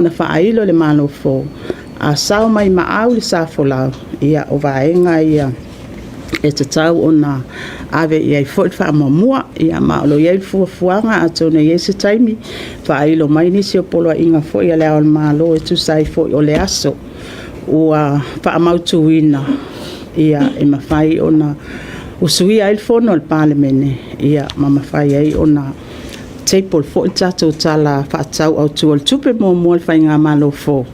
Ona faailo e le Malo fou, a sao mai maau le sa folau, ia o vaega ia e tatau ona ave i ai foi le faamuamua. Ia ma o lo o i ai le fuafuaga, atonu e i ai se taimi faailo mai nisi o poloaiga foi a Le Ao o le Malo e tusa ai foi o le aso ua faamautuina e mafai ona usuia ai le Fono a le Palemene, ma mafai ai ona table foi le tatou Tala Faatatau Autu o le Tupe muamua a le faigamalo fou.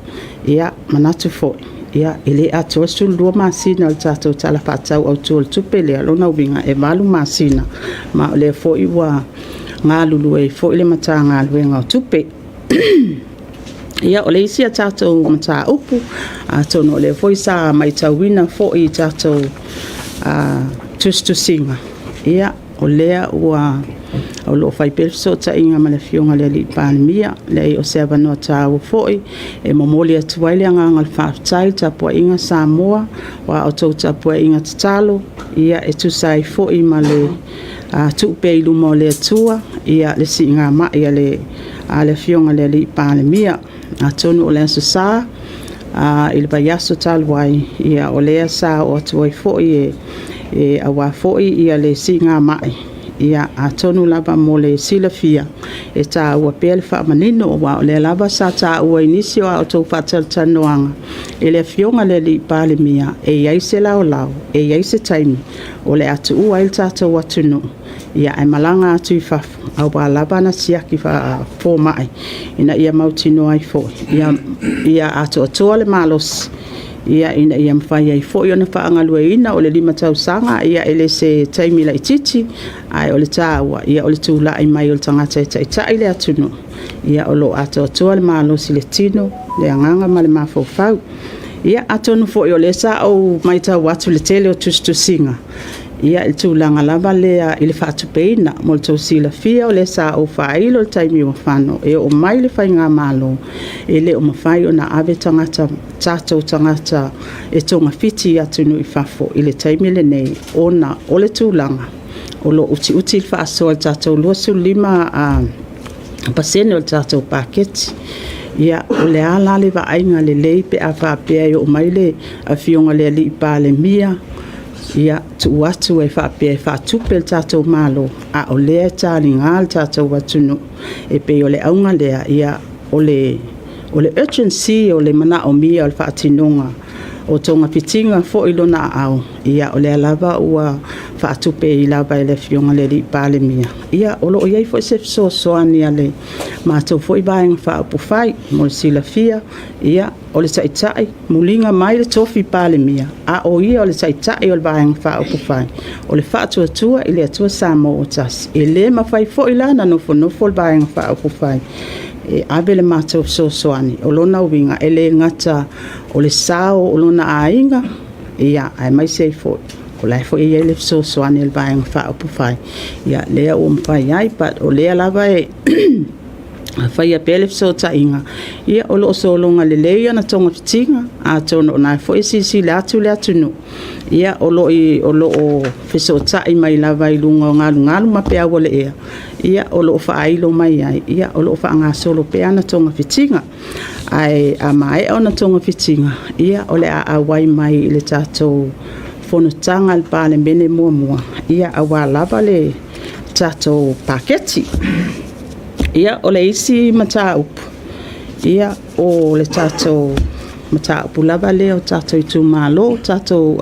E manatu foi, e le atoa le 12 masina o le tatou Tala Faatatau Autu o le Tupe lea, o lona uiga, e 8 masina, ma o lea foi ua galulue ai foi le Matagaluega o Tupe. Ia, o le isi a tatou mataupu, atonu o lea foi sa matauina foi i tatou tusitusiga, ia, o lea o lo o fai pea le fesootaiga ma le Afioga i le Palemia. E leai o se avanoa taua foi e momoli atu ai le agaga o le faafetai i le tapuaiga a Samoa, a outou tapuaiga tatalo e tusa ai foi ma le tuu pea i luma o le Atua le siigamai a le Afioga i le Palemia. Atonu o le Aso Sa i le vaiaso talu ai, o lea sa oo atu ai foi aua foi le siigamai, atonu lava mo le silafia, e taua pea le faamanino, aua o lea lava sa taua i nisi o a outou faatalatalanoaga e le Afioga i le Palemia, e i ai se laolao, e i ai se taimi o le a tuua ai le tatou atunuu ae malaga atu i fafo aua lava ana siaki faafomai, ina ia mautinoa ai foi ia atoatoa le malosi ina ia mafai ai foi ona faagalueaiina. O le 5 tausaga e le o se taimi laitiiti, ae o le taua o le tulai mai o le tagata e taitai le atunuu, o lo o atoatoa le malosi i le tino, le agaga ma le mafaufau. Ia, atonu foi o lea sa ou matau atu i le tele o tusitusiga i le tulaga lava lea i le faatupeina. Mo le tou silafia o lea sa ou faailo i le taimi ua fano, e oo mai le faigamalo, e le o mafai ona ave tatou tagata e togafiti i atunuu i fafo i le taimi lenei, ona o le tulaga o lo o utiuti le faasoa i le tatou 25% o le tatou paketi. Ia, o le a la le vaaiga lelei pe a faapea e oo mai le Afioga i le Palemia tuu atu e faapea e faatupe e le tatou Malo, a o lea e taliga le tatou atunuu. E pei o le auga lea, o le urgency o le manaomia o le faatinoga o togafitiga foi i lona aao, o lea lava ua faatupe lava e le Afioga i le Palemia. O lo o i ai foi se fesoasoani a le matou foi Vaega Faaupufai. Mo le silafia, o le Taitai, muliga mai le tofi Palemia, a o ia o le Taitai o le Vaega Faaupufai, o le Faatuatua i le Atua Samoa ua Tasi. E le mafai foi la ona nofonofo le Vaega Faaupufai e ave le matou fesoasoani. O lona uiga, e le gata o le sao o lona aiga, aemaise ai foi o la e foi e i ai le fesoasoani a le Vaega Faaupufai, lea ua mafai ai. But o lea lava e faia pea le fesootaiga, ia o lo o sologa lelei ana togafitiga, atonu o lena foi e silasila atu le atunuu, o lo o fesootai mai lava i luga o galugalu ma peau o le ea, o lo o faailo mai ai, o lo o faagasolo pea ana togafitiga. Ae a maea ona togafitiga, ia o le a auai mai i le tatou fonotaga a le Palemene muamua, aua lava le tatou paketi. Ia, o le isi mataupu, o le tatou mataupu lava lea o tatou itumalo, tatou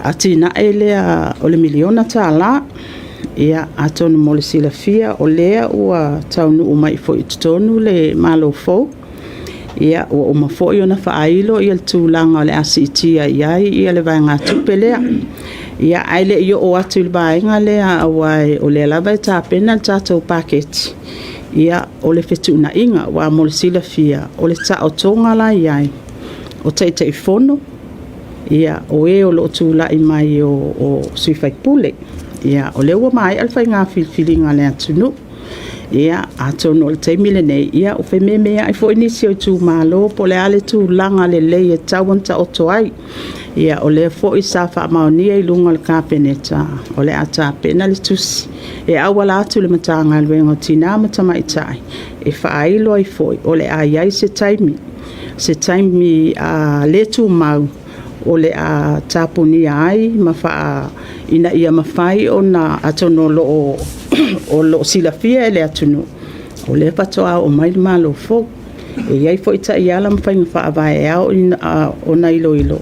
atinae lea o le $1 miliona. Ia, atonu mo le silafia o lea ua taunuu mai foi i totonu le Malo fou, ua uma foi ona faailo le tulaga o le a siitia i ai le vaegatupe lea. Ia, ae le i oo atu i le vaega lea aua o lea lava e tapena le tatou paketi, o le fetuunaiga. Aua mo le silafia, o le taotoga la e i ai o Taitaifono, o e o lo o tulai mai o sui usufono. O lea ua maea le faiga filifiliga a le atunuu. Ia, atonu o le taimi lenei, ua fememeai foi nisi o itumalo po o le a le tulaga lelei e tatau ona taoto ai. Ia, o lea foi sa faamaonia i luga o le Kapeneta, o le a tapena le tusi e auala atu i le Matagaluega o Tina ma Tamaitai e faailo ai foi o le a i ai se taimi, se taimi le tumau o le a tapunia ai ma faa... ina ia mafai ona, atonu o lo o silafia e le atunuu, o lea faatoa oo mai le Malo fou. E i ai foi taiala ma faiga faavae e ao ona iloilo,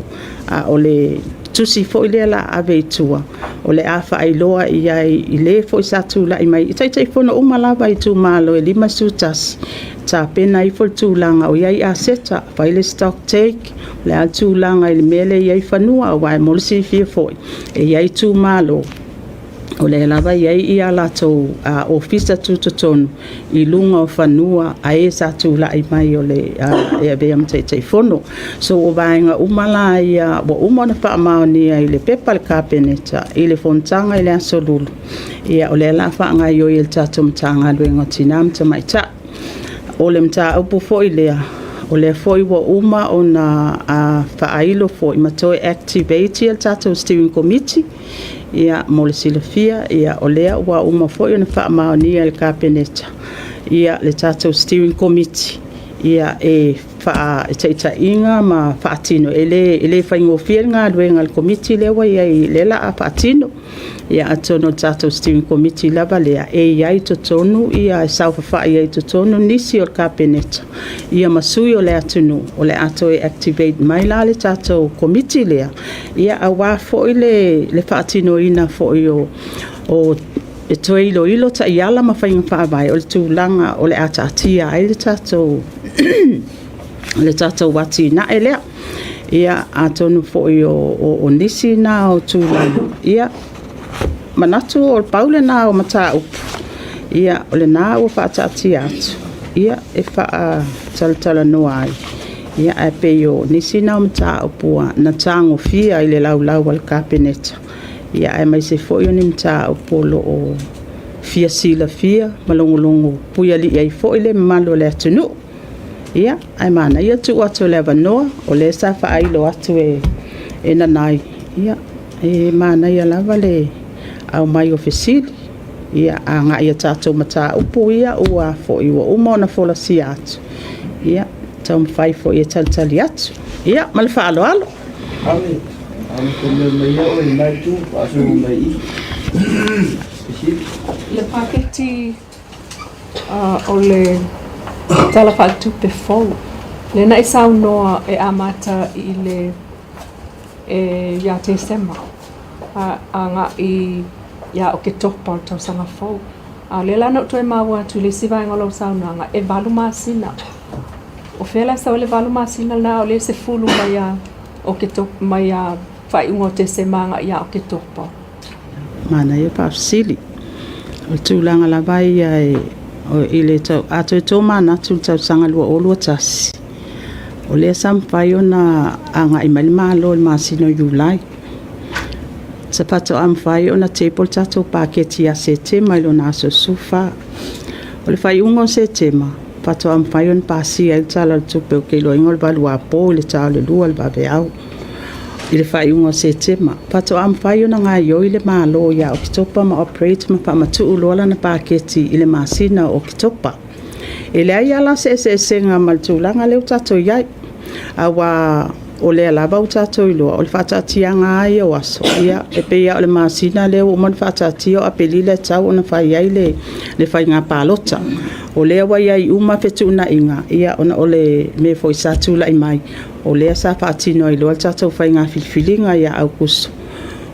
a o le tusi foi lea o le a ave i tua, o le a faailoa i ai i le foi sa tulai mai, i Taitaifono uma lava i itumalo e 51, tapena ifo le tulaga o i ai aseta, fai le stock take, o le a le tulaga i le mea lea e i ai fanua. Aua mo le silafia foi, e i ai itumalo o lea lava e i ai a latou ofisa tutotonu i luga o fanua a e sa tulai mai e avea ma Taitaifono. So, o vaega uma la ia ua uma ona faamaonia i le pepa a le Kapeneta i le fonotaga i le aso Lulu, ia o lea o le a faagaoioi e le tatou Matagaluega o Tina ma Tamaitai. O le mataupu foi lea, o lea foi ua uma ona faailo foi ma toe activate le tatou steering committee. Mo le silafia o lea ua uma foi ona faamaonia e le Kapeneta le tatou steering committee e taitaiina ma faatino. E le faigofie le galuega a le Komiti lea ua i ai lea o le a faatino. Ia atonu o le tatou steering committee lava lea e i ai i totonu e saofafai ai i totonu nisi o le Kapeneta ma sui o le atunuu, o le a toe activate mai la le tatou Komiti lea, aua foi le faatinoina foi o e toe iloilo taiala ma faiga faavae o le tulaga o le a taatia ai le tatou atinae lea. Ia, atonu foi o nisi na o tulaga, ia, manatu na pau lena o mataupu o lena ua faataatia atu e faatalatalanoa ai, ae pei o nisi na o mataupu na tagofia i le laulau a le Kapeneta, aemaise foi o ni mataupu o lo o fia silafia ma logologo puialii ai foi le mamalu o le atunuu. Ia, ae manaia le tuu atu o le avanoa, o lea sa faailo atu e Nanai, ia, e manaia lava le aumai o fesili agai i tatou mataupu ia ua uma ona folasia atu, ia taumafai foi e talitali atu. Ia, ma le faaaloalo. I le paketi o le Tala Faaletupe fou, lea na e saunoa e amata i le ia Tesema agai ia Oketopa o le tausaga fou. A o lea la na ou toe maua atu i le isi vaega o lau saunoaga, e 8 masina. O fea la e sau ai le 8 masina lena a o lea e 10 mai ia Oketopa mai ia faaiuga o Tesema agai ia Oketopa? Manaia faafesili. O le tulaga lava ia i le tau, a toe tomanatu i le tausaga 2021, o lea sa mafai ona agai mai le Malo i le masina o Iulai. Sa faatoa mafai ona table le tatou paketi ia Setema i lona aso 14. O le faaiuga o Setema, faatoa mafai ona pasia ai le Tala o le Tupe, ou te iloaina o le valuapo i le ta o le 2:00 i le vaveao i le faaiuga o Setema. Faatoa mafai ona gaoioi le Malo ia Oketopa ma operate ma faamatuu loa lana paketi i le masina o Oketopa. E leai lava la se eseesega ma le tulaga lea ua tatou i ai, aua o lea lava ua tatou iloa, o le faataatiaga lava ia o aso, e pei lava o le masina lea ua uma ona faataatia o Aperila e tatau ona fai ai le faiga palota. O lea ua i ai uma fetuunaiga ona o le mea foi sa tulai mai, o lea sa faatino ai loa le tatou faiga filifiliga ia Aokuso.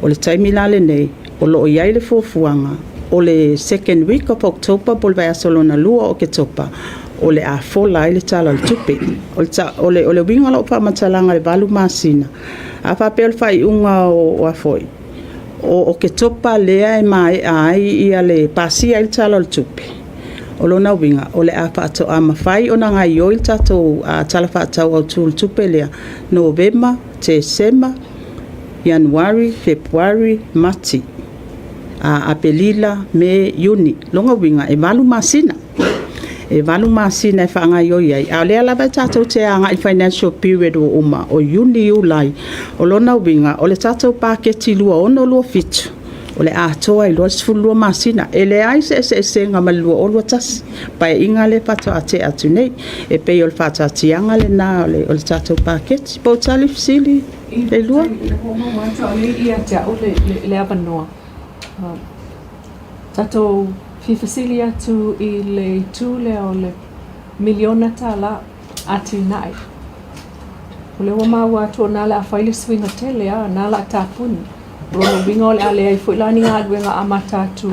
O le taimi la lenei, o lo o i ai le fuafuaga, o le second week of October po o le vaiaso lona lua o Oketopa, o le a fola ai le Tala o le Tupe. O le uiga o lau faamatalaga i le 8 masina, a faapea o le faaiuga o Oketopa lea e maea ai le pasia ai le Tala o le Tupe, o lona uiga, o le a faatoa mafai ona gaoioi le tatou Tala Faatatau Autu o le Tupe lea, Novema, Tesema, Ianuari, Fepuari, Mati, Aperila, Me, Iuni. O lona uiga, e 8 masina. E 8 masina e faagaoioi ai, a o lea lava e tatou te agai i le financial period ua uma o Iuni, Iulai. O lona uiga, o le tatou paketi 2026/2027, o le a atoa ai loa le 12 masina. E leai se eseesega ma le 2021, Paeaiga lea faatoa tea atu nei. E pei o le faataatiaga lena o le tatou paketi. Po o tali le fesili Leilua? Faafetai, ua ou maua atu a o lea e i i ia te au le avanoa. Tatou fia fesili atu i le itu lea o le miliona tala atinae. O lea ua maua atu o na o le a fai le suiga tele lava, o na o le a tapuni. O lona uiga o le a leai foi la ni galuega amata atu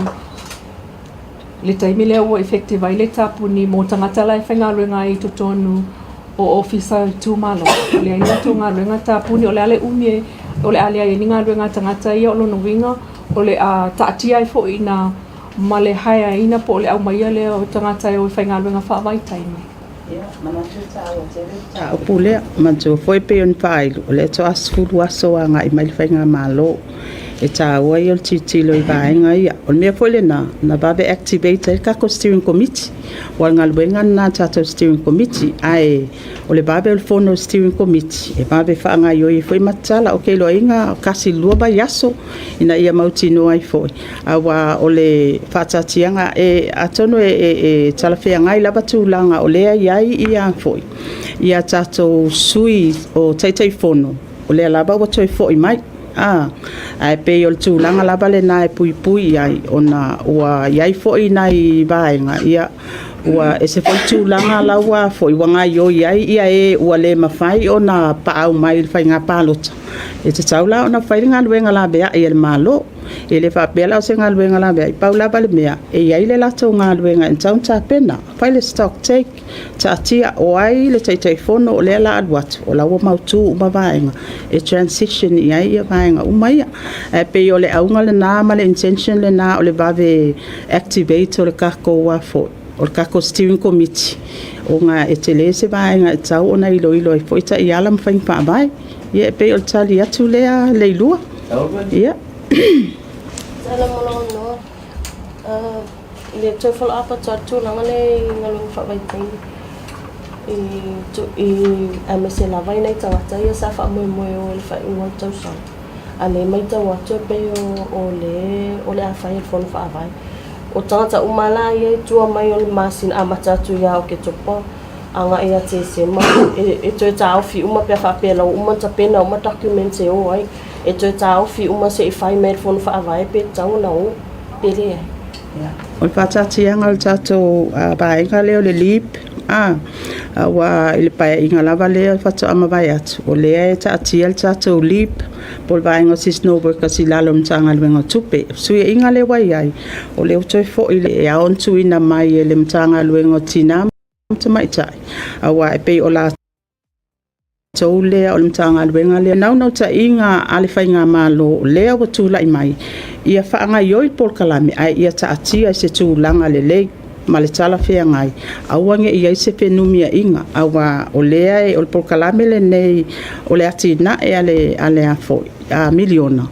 i le taimi lea ua effective ai le tapuni mo tagata la e faigaluega ai i totonu o ofisa o itumalo. E leai ni latou galuega tapuni, o le a le umi o le a leai ai ni galuega a tagata ia, o lona uiga o le a taatia ai foi i ina ma le haeaina po o le aumaia lea o tagata e o e faigaluega faavaitaimi. Ia, manatu e taua tele le mataupu lea. Manatua foi pei ona faailo, o lea faatoa 10 aso agai mai le faigamalo. E taua ia o le tilotilo i vaega ia. O le mea foi lena na vave activate ai le tatou steering committee, aua o le galuega lena a le tatou steering committee. Ae o le vave o le fono a le steering committee, e vave faagaoioi ai foi tala. Ou te iloaina 1 i le 2 vaiaso ina ia mautinoa ai foi, aua o le faataatiaga, atonu e talafeagai lava tulaga o lea e i ai foi tatou sui o Taitaifono, o lea lava ua toe foi mai. Ae pei o le tulaga lava lena e puipui i ai, ona ua i ai foi nai vaega, ia, ua ese foi le tulaga la ua gaoioi ai e ua le mafai ona paau mai i le faiga palota. E tatau la ona fai le galuega laveai a le Malo. E le faapea la o se galuega laveai, pau lava le mea, e i ai le latou galuega e tatau ona tapena, fai le stock take, taatia o ai le Taitaifono o lea o le a alu atu, o la ua mautu uma vaega e transition i ai vaega uma ia. Ae pei o le auga lena ma le intention lena o le vave activate o le tatou steering committee, ona e tele se vaega e tatau ona iloilo ai foi taiala ma faiga faavae. Ia e pei o le tali atu lea Leilua. Ia. Tala mo lou avanoa. I le toe follow up atu lava i le tulaga lea i galuega faavaitaimi i aemaise lava i nai tagata ia sa faamoemoe o i le faaiuga o le tausaga. A o lea e matau atu e pei o le o le a fai e le Fono Faavae. O tagata uma la ia i tua mai o le masina amata atu ia Oketopa agai ia Tesema e toe taofi uma pe a faapea o la ua uma ona tapena uma documents e o ai. E toe taofi uma se i fai mai e le Fono Faavae pe tatau ona o pe leai. O le faataatiaga o le tatou vaega lea o le LEAP, aua i le paeaiga lava lea faatoa mavae atu, o lea e taatia le tatou LEAP po o le vaega o seasonal workers i lalo o le Matagaluega o Tupe. O le fesuiaiga lea ua i ai, o lea ua toe foi e ao ona tuuina mai e le Matagaluega o Tina ma Tamaitai, aua e pei o latou lea o le Matagaluega lea. Naunautaiga a le faigamalo o lea ua tulai mai, ia faagaoioi le polokalame, ae ia taatia i se tulaga lelei ma le talafeagai, aua ne i i ai se fenumiaiga, aua o lea o le polokalame lenei o le atinae a le miliona,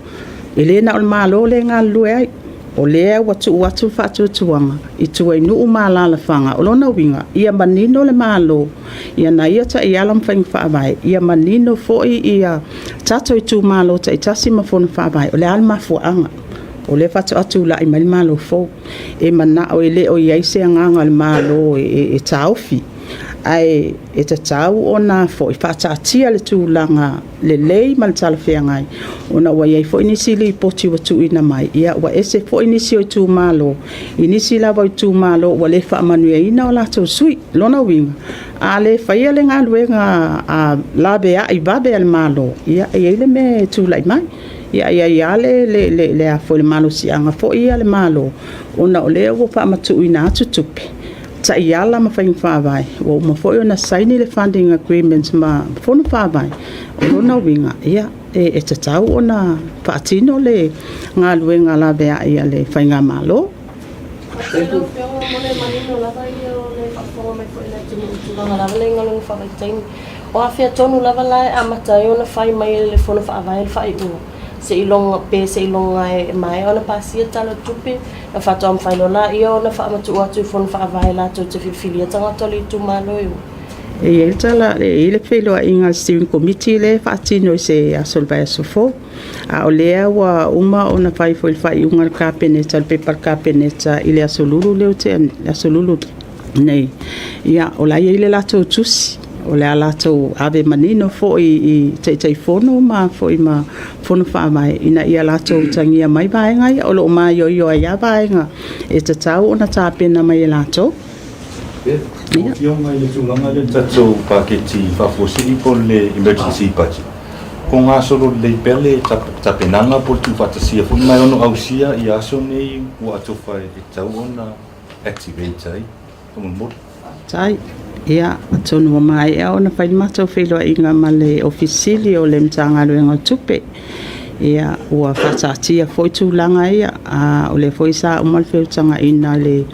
e le na o le Malo lea e galulue ai, o lea ua tuu atu le faatuatuaga i tua i nuu ma alaalafaga. O lona uiga, ia manino le Malo i ana ia taiala ma faiga faavae, ia manino foi ia tatou itumalo taitasi ma fono faavae, o le a le mafuaaga o lea faatoa tulai mai le Malo fou. E manao e le o i ai se agaga o le Malo e taofi, ae e tatau ona foi faataatia le tulaga lelei ma le talafeagai, ona ua i ai foi nisi lipoti ua tuuina mai, ia ua ese foi nisi o itumalo, i nisi lava o itumalo ua le faamanuiaina o latou sui. O lona uiga, a le faia le galuega laveai vave a le Malo, ia e i ai le mea e tulai mai. Ia e i ai lava le malosiaga foi ia a le Malo, ona o lea ua faamatuuina atu tupe, taiala ma faiga faavae, ua uma foi ona saini le funding agreement ma fono faavae. O lona uiga, ia, e tatau ona faatino le galuega laveai a le faigamalo. Faafetai lau Afioga mo le manino lava ia o le faafofoga mai foi a le atunuu i tulaga lava lea i galuega faavaitaimi. O afea tonu lava la e amata ai ona fai mai e le Fono Faavae le faaiuga? Seiloga, pe seiloga e maea ona pasia le Tala o le Tupe, ona faatoa mafai loa laia ona faamatuu atu i Fono Faavae latou te filifilia tagata o le itumalo e o. E i ai le tala, e i ai le feiloaiga a le Steering Committee lea e faatino i se aso o le vaiaso fou. A o lea ua uma ona fai foi i le faaiuga a le Kapeneta, le pepa a le Kapeneta i le Aso Lulu lea ua tea nei, le Aso Lulu nei, ia o la e i ai le latou tusi, o le a latou ave manino foi i Taitaifono ma Fono Faavae ina ia latou utagia mai vaega ia. O lo o maioio ai lava vaega e tatau ona tapena mai e latou. Lau Afioga i le tulaga lea i le tatou paketi faafuasei po o le emergency budget, po o gasolo lelei pea le tapenaga po o le tuufaatasia foi ma e ono ausia aso nei ua atofa e tatau ona activate ai faamolemole. Faafetai. Ia, atonu ua maea ona fai le matou feiloaiga ma le Ofisa Sili o le Matagaluega o Tupe. Ia, ua faataatia foi tulaga ia, a o lea foi sa uma le feutagaina e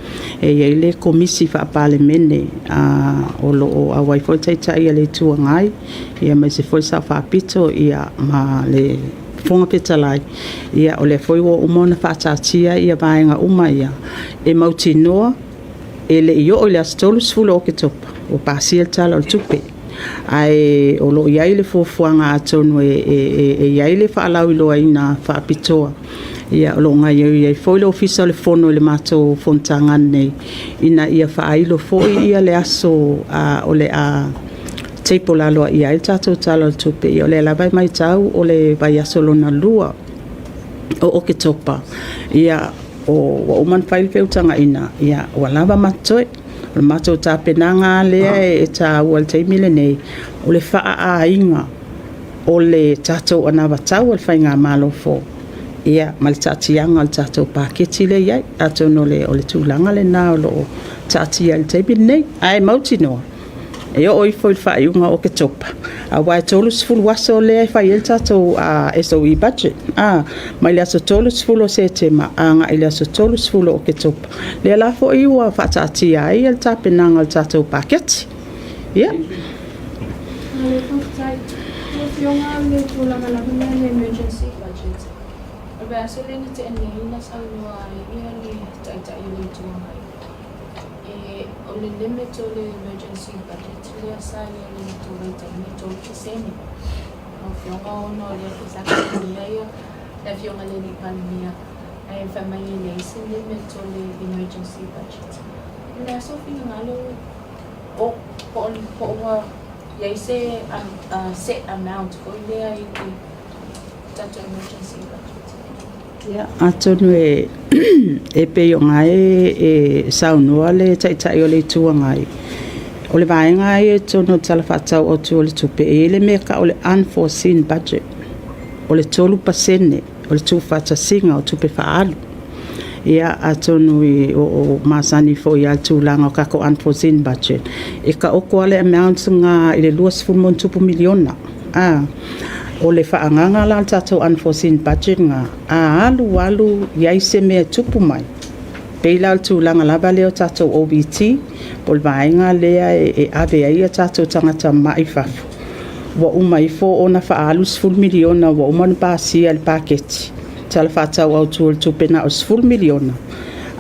i ai le Komisi Faa-Palemene o lo o auai foi le Taitai o le Itu Agai, aemaise foi le Sao Faapito ma le Fofoga Fetalai. Ia, o lea foi ua uma ona faataatia vaega uma ia e mautinoa e le i oo i le aso 30 o Oketopa ua pasia le Tala o le Tupe. Ae o lo o i ai le fuafuaga atonu e i ai le faalauiloaina faapitoa, o lo o gaoioi ai foi le Ofisa o le Fono i le matou fonotaga nei, ina ia faailo foi le aso o le a table aloaia ai le tatou Tala o le Tupe. Ia o lea lava e matau o le vaiaso lona lua o Oketopa, ia ua uma ona fai le feutagaiga, ua lava ma totoe. O le matou tapenaga lava lea e taua i le taimi lenei, o le faaaiga o le tatou anavatau a le faigamalo fou, ia ma le taatiaga o le tatou paketi lea e i ai. Atonu o le tulaga lena o lo o taatia i le taimi lenei, ae mautinoa e oo ifo i le faaiuga o Oketopa, aua e 30 aso lea e fai ai le tatou SOE budget, mai le aso 30 o Setema agai i le aso 30 o Oketopa. Lea la foi ua faataatia ai le tapenaga o le tatou paketi. Ia. Malo faafetai. Lau Afioga i le tulaga lava lea i le emergency budget, o le vaiaso lea na tea nei na saunoa ai le Taitai o le Itu Agai, o le limit o le emergency budget lea sa i ai i le latou vaitaimi e 3%. Lau Afioga ona o lea foi sa fesiligia le Afioga i le Palemia ae fai mai e leai se limit o le emergency budget. O le a sou finagalo po o ua i ai se set amount foi lea i le tatou emergency budget? Ia, atonu e pei ona e saunoa le Taitai o le Itu Agai, o le vaega ia i totonu o le Tala Faatatau Autu o le Tupe, e i ai le mea e tau o le unforeseen budget, o le 3% o le tuufaatasiga o tupe faaalu. Ia, atonu o masani foi lava i le tulaga o tatou unforeseen budget, e taoto lava le amount lena i le $20+ miliona. O le faaagaaga la o le tatou unforeseen budget lena, a alu alu i ai se mea e tupu mai, pei la o le tulaga lava lea o tatou OBT, po o le vaega lea e ave ai o tatou tagata mamai i fafo, ua uma ifo ona faaalu le $10 miliona ua uma ona pasia i le paketi, Tala Faatatau Autu o le Tupe na o le $10 miliona,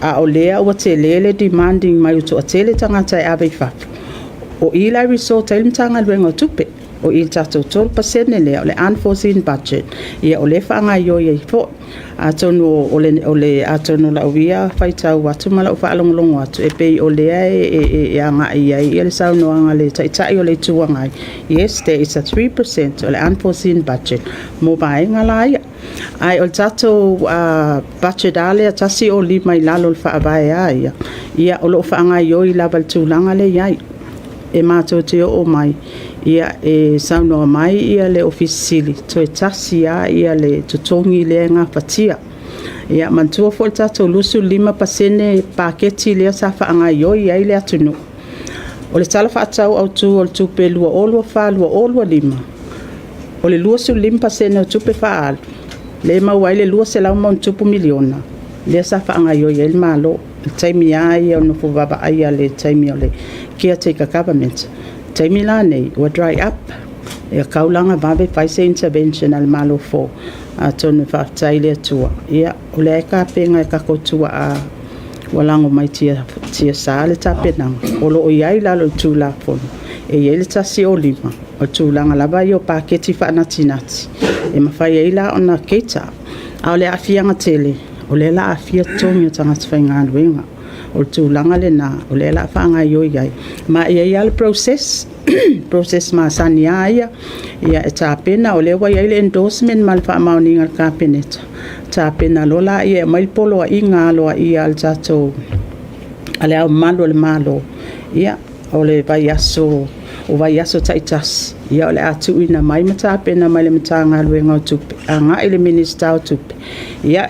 a o lea ua tele le demanding mai ua toatele tagata e ave i fafo. O i la e resort ai le Matagaluega o Tupe, o i i le tatou 3% lea o le unforeseen budget, ia o lea e faagaoioi ai foi. Atonu o lau ia faitau atu ma lau faalogologo atu, e pei o lea e agai i ai le saunoaga a le Taitai o le Itu Agai, yes, there is a 3% o le unforeseen budget mo vaega la ia. Ae o le tatou budget lava lea 105 i lalo o le faavae lava ia, ia o lo o faagaoioi lava i le tulaga lea e i ai. E matou te oo mai, e saunoa mai le Ofisa Sili, toe tasi lava le totogi lea e gafatia. Ia manatua foi le tatou 25% paketi lea sa faagaoioi ai le atunuu. O le Tala Faatatau Autu o le Tupe 2024/2025, o le 25% o tupe faaalu, lea e maua ai le $200+ miliona lea sa faagaoioi ai le Malo i le taimi lava ia o le nofo vaavaaia i le taimi o le caretaker government. O le taimi la lenei, ua dry up, e tatau la ona vave fai se intervention a le Malo fou. Atonu e faafetai i le Atua, ia, o lea e tapena e tatou tuaa ua lago mai tiasa le tapenaga, o lo o i ai i lalo o le Tulafono, e i ai le 105, o le tulaga lava ia o paketi faanatinati, e mafai ai la ona cater. A o le aafiaga tele, o lea o le a aafia totogi o tagata faigaluega. O le tulaga lena o lea o le a faagaoioi ai, ma e i ai lava le process, process masani lava ia, e tapena, o lea ua i ai le endorsement ma le faamaoniga a le Kapeneta, tapena loa lea e aumai le poloaiga aloaia a le tatou, a Le Ao Mamalu o le Malo, ia, o le vaiaso, o vaiaso taitasi, o le a tuuina mai ma tapena mai e le Matagaluega o Tupe agai i le Minisita o Tupe,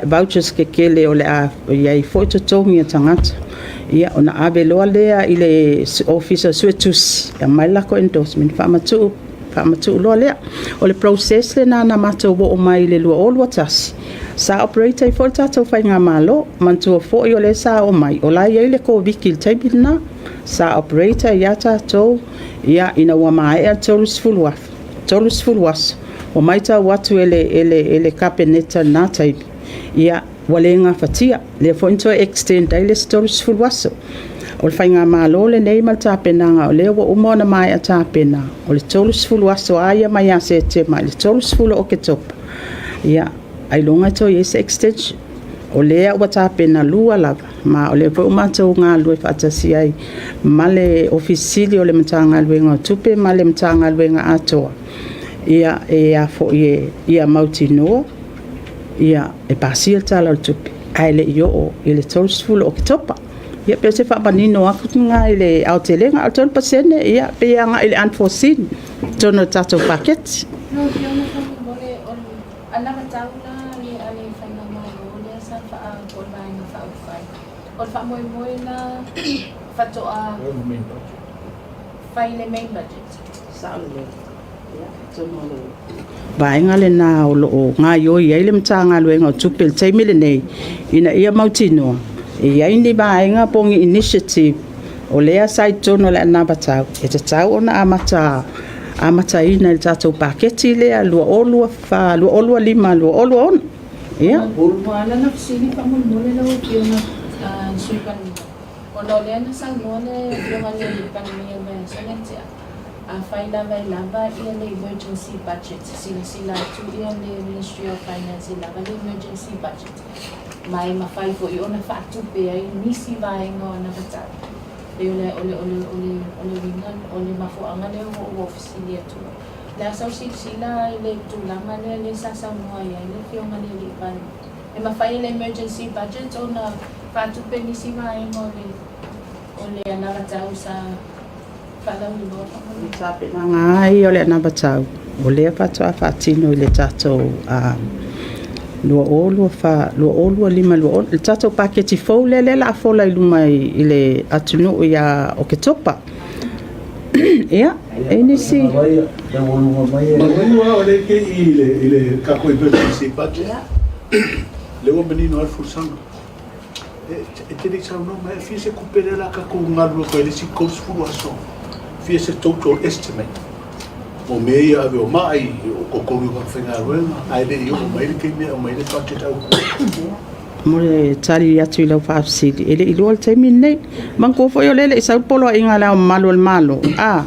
vouchers tetele o le a i ai foi totogi o tagata, ia ona ave loa lea i le Ofisa o Suetusi e aumai le latou endorsement faamatuu loa lea. O le process lena na matou oo mai i le 2021, sa operate ai foi le tatou faigamalo. Manatua foi o lea sa oo mai o la e i ai le Koviti i le taimi lena, sa operate ai lava tatou ina ua maea le 30 aso, ua matau atu e le Kapeneta i lena taimi, ia, ua le gafatia, lea foi na toe extend ai le isi 30 aso. O le faigamalo lenei ma le tapenaga o lea ua uma ona maea tapena, o le 30 aso lava ia mai ia Setema i le 30 o Oketopa, ia, ailoga e toe i ai se extension. O lea ua tapena lua lava, ma o lea foi ua matou galulue faatasi ai ma le Ofisa Sili o le Matagaluega o Tupe ma le Matagaluega atoa, ia mautinoa e pasia le Tala o le Tupe ae le i oo i le 30 o Oketopa. Ia pei o se faamanino atu lena i le aotelega. A o le 3% e pei e agai i le unforeseen i totonu o le tatou paketi. Lau Afioga faamolemole, o le anavatau la a le faigamalo lea sa po o le Vaega Faaupufai, o le faamoemoe la faatoa fai le main budget. Sao lelei. Ia, atonu o le vaega lena o lo o gaoioi ai le Matagaluega o Tupe i le taimi lenei, ina ia mautinoa e i ai ni vaega po o ni initiative o lea sa i totonu o le anavatau e tatau ona amataina i le tatou paketi lea 2024/2026. Ia. Ua ala ona fesili faamolemole lau Afioga i le Sui Palemia, ona o lea na saunoa le Afioga i le Palemia i le vaiaso lea na tea, afai lava e lava le emergency budget, silasila atu le Ministry of Finance e lava le emergency budget, ma e mafai foi ona faatupe ai nisi vaega o anavatau. Pei o le o le o le o le o le uiga o le mafuaaga lea ua ou fesili atu ai. O le a sau silasila i le tulaga lea lea sa saunoa i ai le Afioga i le Alii Palemia? E mafai e le emergency budget ona faatupe nisi vaega o le anavatau sa faalauiloa faamolemole? Tapenaga lava ia o le anavatau, o lea faatoa faatino i le tatou 2024, 2025, le tatou paketi fou lea o le a fola i luma i le atunuu ia Oketopa. Ia, e nisi. Manua o le ke i le tatou emergency budget. Le ua manino ai le folasaga. E te le i saunoa mai, e fia se tupe lea o le a tatou galulue atu ai i le isi 30 aso? Fia se total estimate o mea ia ave o mai, o totogi o tagata faigaluega, ae le i oo mai le taimi e aumai le budget autu? Mo le tali atu i lau faafesili, e le i iloa le taimi lenei. Manatua foi o lea e le i sau le poloaiga a Le Ao Mamalu o le Malo, a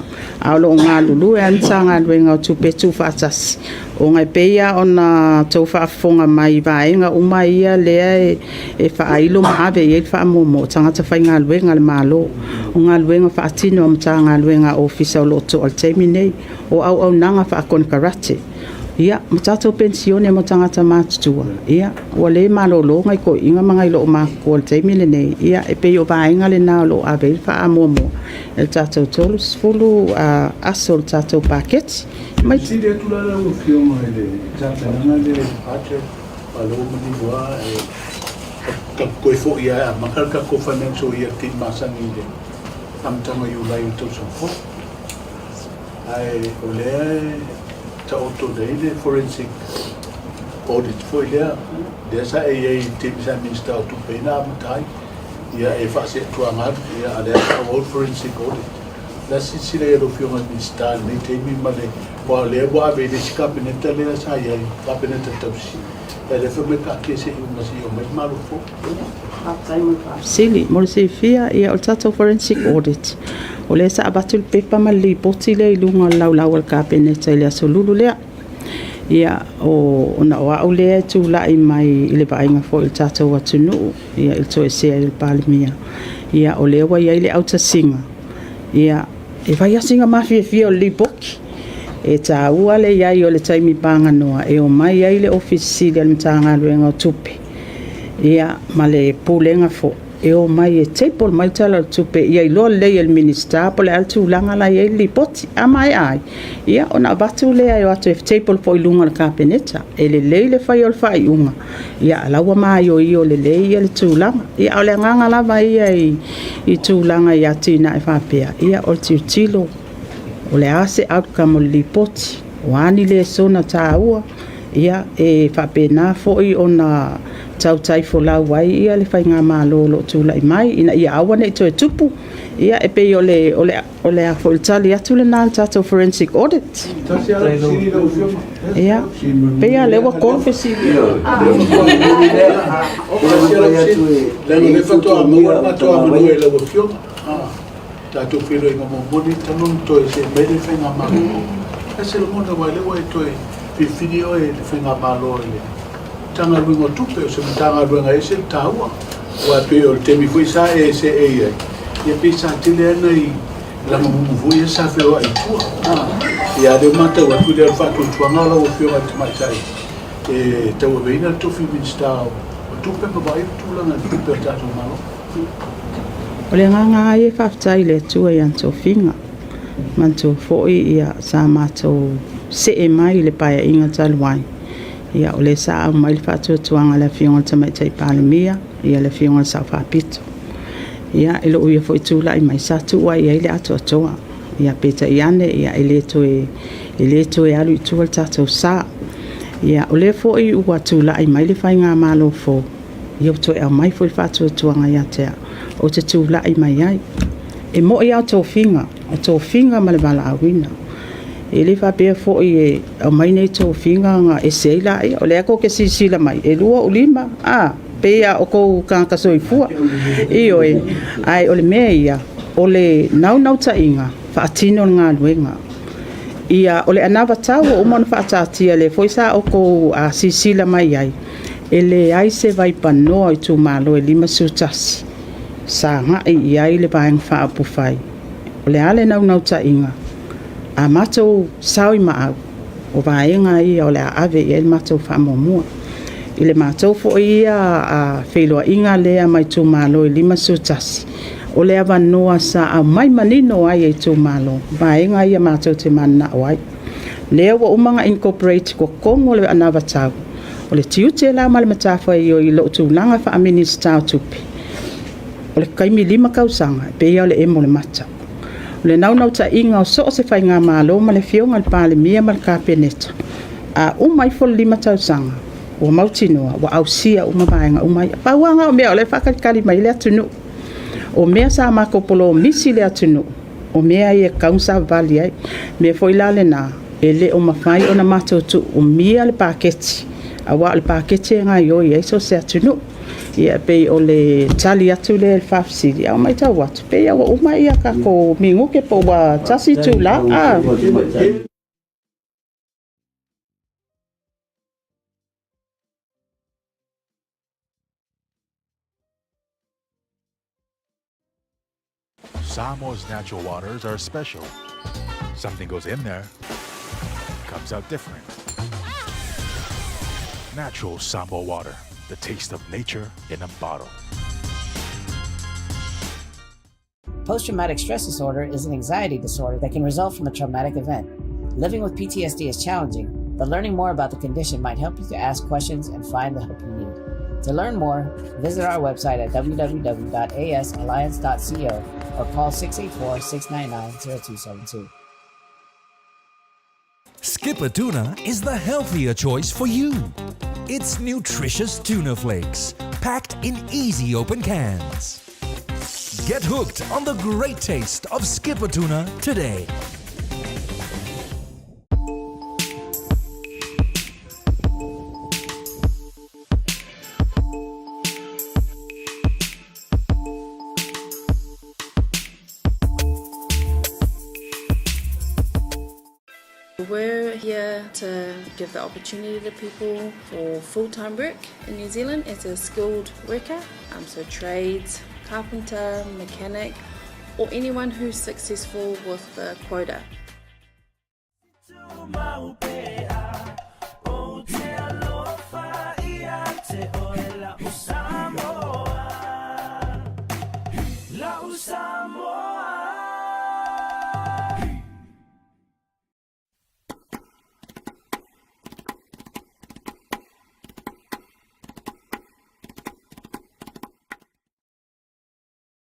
o lo o galulue lava le Matagaluega o Tupe Tuufaatasi, ona e pei lava ona outou faafofoga mai i vaega uma ia lea e faailo ma ave i ai le faamuamua, o tagata faigaluega a le Malo. O galuega faatino a Matagaluega a Ofisa o lo o toa i le taimi lenei, o auaunaga faakonekarate, ia, ma tatou penisione mo tagata matutua, ia, ua le malolo nai toeaiina ma nai loomatutua i le taimi lenei. Ia, e pei o vaega lena o lo o ave i ai le faamuamua i le tatou 30 aso o le tatou paketi. Fesili atu la lau Afioga i le tapenaga lea i le budget, a o lea ua manino lava e tatou toe foi lava e amata le tatou financial year i le taimi masani i le amataga o Iulai o le tausaga fou. Ae o lea e taoto nei le forensic audit foi lea, lea sa e i ai i le taimi sa e Minisita o Tupe ai na amata ai, ia e faaseetuaga atu, ia a o lea e faaauau le forensic audit. Le a silasila i ai lau Afioga i le Minisita i lenei taimi ma le, aua o lea ua ave i le isi Kapeneta lea sa i ai, Kapeneta tausi, a o lea fai mai taatia se i uma se i omai le Malo fou. Faafetai mo le faafesili. Mo le silafia, ia o le tatou forensic audit, o lea sa avatu le pepa ma le lipoti lea i luga o le laulau a le Kapeneta i le Aso Lulu lea. Ia, ona o au lea e tulai mai i le vaaiga foi o le tatou atunuu, ia i le toesea o le Palemia, ia o lea ua i ai le autasiga, ia e fai lava sina mafiafia o le lipoti. E taua le i ai o le taimi paganoa e omai ai le Ofisa Sili o le Matagaluega o Tupe, ia ma le Pulega foi e omai e table mai le Tala o le Tupe ia iloa lelei e le Minisita po o le a le tulaga la e i ai le lipoti. A maea ai, ia ona avatu lea e o atu e table foi i luga o le Kapeneta. E lelei le fai o le faaiuga, a o la ua maioio lelei le tulaga. A o le agaga lava ia i tulaga i atinae faapea, ia o le tilotilo o le a se outcome o le lipoti, o a ni lesona taua, e faapena foi ona tautai folau ai le faigamalo o lo o tulai mai ina ia aua ne i toe tupu. Ia e pei o le tali atu lena i le tatou forensic audit. Tasi lava lau fesili lau Afioga. Ia, pei lava o lea ua 3 fesili. Tasi lava lau fesili, leaga o lea faatoa maua le matou avanoa i lau Afioga. Tatou feiloaiga muamua lenei talu ona toe see mai le Faigamalo. Ae se lagona aua o lea ua e toe filifili oe e le Faigamalo i le Matagaluega o Tupe, o se Matagaluega e ese le taua. Aua e pei o le taimi foi sa e seei ai, ia pei sa tele lava nai lagamumu foi ia sa feoai i tua. Ia a o lea ua matau atu, o le faatuatuaga o lau Afioga i le Tamaitai e tauaveina le tofi Minisita o Tupe ma vaai le tulaga i tupe a le tatou Malo. O le agaga lava ia e faafetai i le Atua i ana tofiga. Manatua foi sa matou see mai i le Paeaiga talu ai, ia o lea sa aumai le faatuatuaga a le Afioga i le Tamaitai Palemia, ia le Afioga i le Sao Faapito. Ia i lou ia foi tulai mai, sa tuu lava i ai le atoatoa. Ia peitai ane e le toe alu i tua le tatou sa. Ia o lea foi ua tulai mai le faigamalo fou, ia ua toe aumai foi le faatuatuaga ia te au ou te tulai mai ai. E moni lava o tofiga, o tofiga ma le valaauina. E le faapea foi e aumai nei tofiga ona ese ai laia. O lea tou te silasila mai, e 2 ou lima, a, pei lava o outou tagata soifua. Ioe, ae o le mea ia, o le naunautaiga, faatino le galuega. Ia, o le anavatau ua uma ona faataatia, lea foi sa outou silasila mai i ai, e leai se vaipanoa o itumalo e 51 sa agai i ai le Vaega Faaupufai. O le a le naunautaiga? A matou sao i maau, o vaega ia o le a ave i ai le matou faamuamua. I le matou foi ia feiloaiga lea ma itumalo e 51, o le avanoa sa aumai manino ai e itumalo vaega ia matou te mananao ai. Lea ua uma ona incorporate i totonu o le anavatau, o le tiute la ma le matafaioi i lou tulaga faa-Minisita o Tupe, o le taimi 5 tausaga, e pei lava o le emo o le mata. O le naunautaiga o so o se faigamalo ma le Afioga i le Palemia ma le Kapeneta, a uma ifo le 5 tausaga, ua mautinoa ua ausia uma vaega uma ia. Pau lava na o mea o lea e faatalitali mai ai le atunuu. O mea sa matou polomisi i le atunuu, o mea ia e tatau ona savavali ai. O le mea foi la lena, e le o mafai ona matou tuumia le paketi, aua o le paketi e gaoioi ai so o se atunuu. Ia e pei o le tali atu lea i le faafesili, ae ua matau atu, pei lava ua uma a tatou minute po ua 1 itula. Samoa's natural waters are special. Something goes in there, comes out different. Natural Samoa water, the taste of nature in a bottle. Post traumatic stress disorder is an anxiety disorder that can result from a traumatic event. Living with PTSD is challenging, but learning more about the condition might help you to ask questions and find the help you need. To learn more, visit our website at www.asalliance.co or call 684 699 0272. Skipper Tuna is the healthier choice for you. It's nutritious tuna flakes, packed in easy open cans. Get hooked on the great taste of Skipper Tuna today. We're here to give the opportunity to people for full-time work in New Zealand as a skilled worker, um, so trades, carpenter, mechanic, or anyone who's successful with the quota.